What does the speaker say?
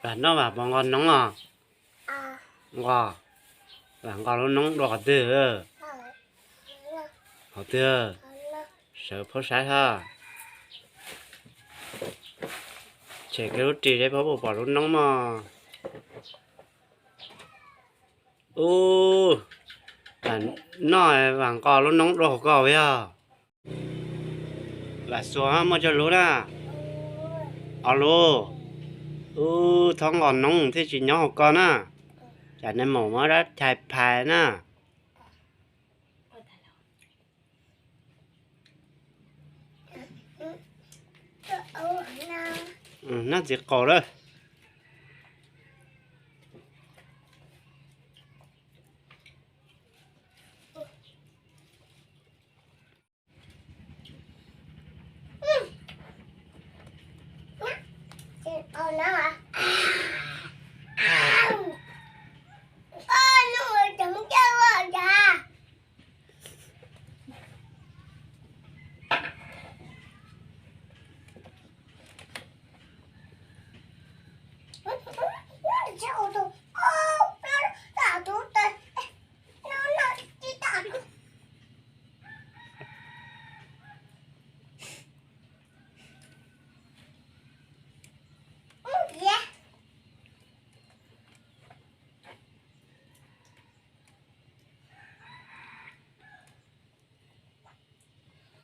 Vam noj vam nqos noob os. Nqos, vam nqos lub noob dua qhov twg? Qhov twg? Sawv phaub saib hab. Tshem kiag lub ris seb puas pom lub noob mog. Ub, noj vam nqos lub noob dua hauv ko yog. Vam xuas muaj tsawg lub na? Ob lub. Ub, txhob nqos noob thiaj tsis nyob hauv ko na. Tsam nws mus muab dab chais phais na. Noj txiv qaub lawm.